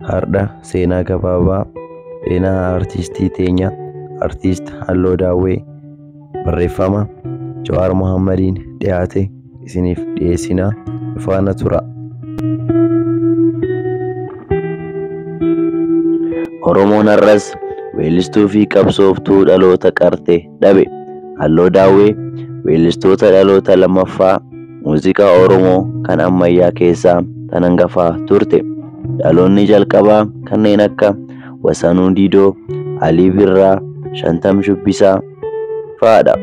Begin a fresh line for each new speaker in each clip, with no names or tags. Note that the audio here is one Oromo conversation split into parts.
Hardha seenaa gabaabaa seenaa artistii teenya Artiist Halloo Daawwee barreeffama Jawaar Mohammadiin dhiyaate isiniif dhiyeessinaa nu faana turaa. Oromoon har'as weellistuu fi qabsooftuu dhaloota qarte dhabe. Halloo Daawwee weellistoota dhaloota lammaffaa muuziqaa Oromoo kan ammayyaa keessaa tan hangafaa turte. Dhaloonni jalqabaa kanneen akka Wasanuu Diidoo, Alii Birraa, Shantam Shubbisaa fa'aadha.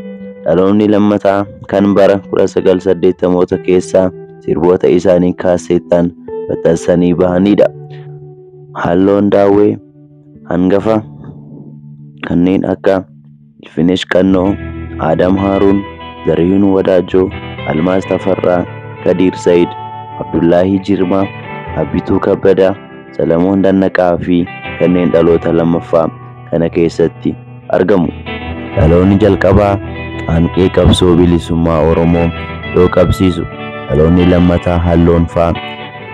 Dhaloonni lammataa kan bara 1980moota keessaa sirboota isaanii kaasettaan maxxansanii bahanidha. Halloon Daawwee hangafa kanneen akka Ilfinesh Qannoo, Adam Haaruun, Zarihuun Wadaajoo, Almaaz Tafarraa, Kadiir Sayid, Abdullaahii Jirmaa, Abbituu Kabbadaa, Salamoon Dannaqaa fi kanneen dhaloota lammaffaa kana keessatti argamu. Dhaloonni jalqabaa qaanqee qabsoo bilisummaa Oromoo yoo qabsiisu, dhaloonni lammataa Halloon fa'aa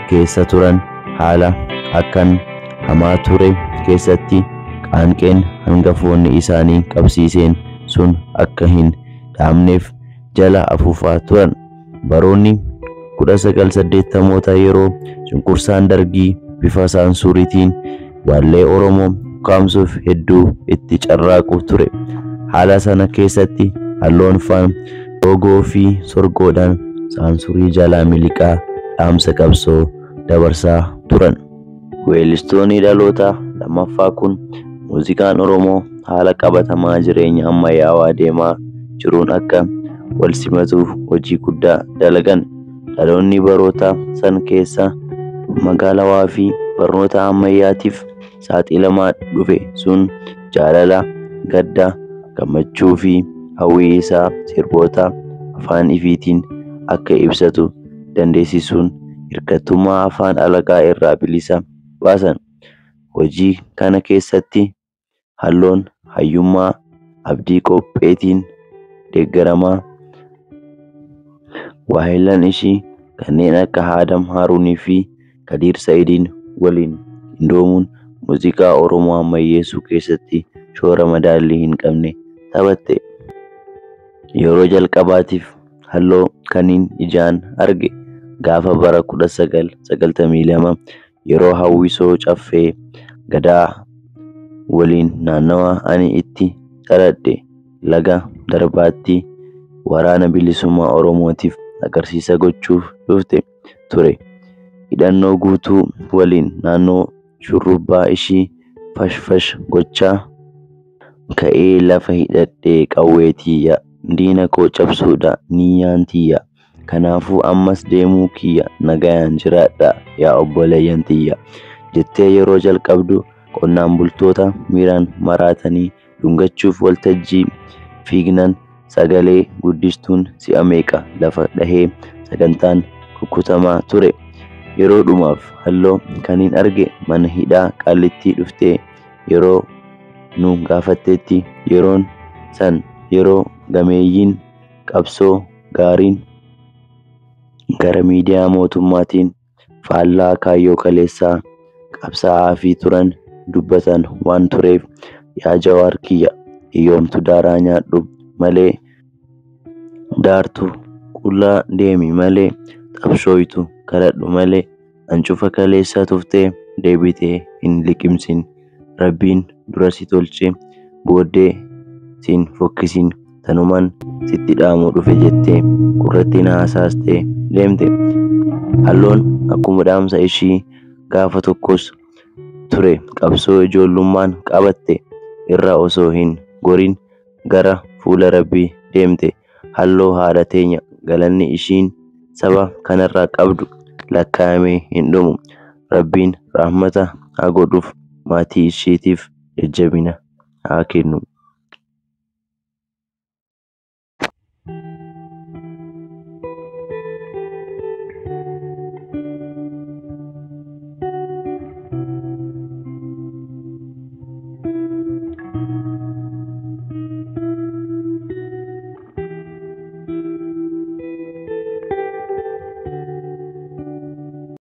keessa turan haala akkan hamaa ture keessatti qaanqeen hangafoonni isaanii qabsiiseen sun akka hin dhaamneef jala afuufaa turan. Baroonni 1980moota yeroo cunqursaan dargii bifa saansuuriitiin wallee Oromoo ukkaamsuuf hedduu itti carraaqu ture. Haala sana keessatti Halloon faan roogoo fi sorgoodhaan saansurii jalaa miliqaa dhaamsa qabsoo dabarsaa turan. Weellistoonni dhaloota lammaffaa kun muuziqaan Oromoo haala qabatamaa jireenya ammayyaawaa deemaa jiruun akka wal simatuuf hojii guddaa dalagan. Dhaloonni baroota san keessa magaalawaa fi barnoota ammayyaatiif saaxilamaa dhufe sun jaalala, gadda, gammachuu fi hawwii isaa sirboota afaan ifiitiin akka ibsatu dandeessisuun hirkattummaa afaan alagaa irraa bilisa baasan. Hojii kana keessatti Halloon hayyummaa Abdii Qopheetiin deeggaramaa waahillan ishii kanneen akka Adam Haaruunii fi Kadiir Sa'idiin waliin qindoomuun muuziqaa Oromoo ammayyeessuu keessatti shoora madaallii hin qabne taphatte. Yeroo jalqabaatiif Halloo kanin ijaan arge gaafa bara 1992 yeroo hawwisoo caffee Gadaa waliin naannawa ani itti dhaladhe laga Darbaatti waraana bilisummaa Oromootiif agarsiisa gochuuf dhufte ture. Hidhannoo guutuu waliin naannoo shurrubbaa ishii fash fash gochaa ka'ee lafa hidhadhee qawwee tiyya diina koo cabsuudha niyyaan tiyya. Kanaafuu ammas deemuu kiyya nagayaan jiraadhaa yaa obboleeyyan tiyya jettee yeroo jalqabdu qonnaan bultoota miiraan maraatanii dhungachuuf waltajjii fiignan sagalee guddistuun si'a meeqa lafa dhahee sagantaan kukkutamaa ture. Yeroo dhumaaf Halloo kanin arge mana hidhaa Qaallittii dhuftee yeroo nu gaafattetti. Yeroon san yeroo gameeyyiin qabsoo gaariin gara miidiyaa mootummaatiin faallaa kaayyoo kaleessaa qabsaa'aafii turan dubbatan waan tureef, yaa Jawaar kiyya hiyyoomtu daaraa nyaadhu malee daartu qullaa deemi malee xabshooytu kadhadhu malee ancufa kaleessa tuftee deebitee hin liqimsin, Rabbiin dura si tolchee booddee sin fokkisin, tanumaan sitti dhaamuu dhufe jettee gurratti na hasaastee deemte. Halloon akkuma dhaamsa ishii gaafa tokkos ture qabsoo ijoollummaan qabatte irraa osoo hin gorin gara fuula Rabbii deemte. Halloo haadha teenya galanni ishiin saba kanarraa qabdu lakkaa'amee hin dhumu. Rabbiin rahmata haa godhuuf, maatii isheetiif jajjabina haa kennu.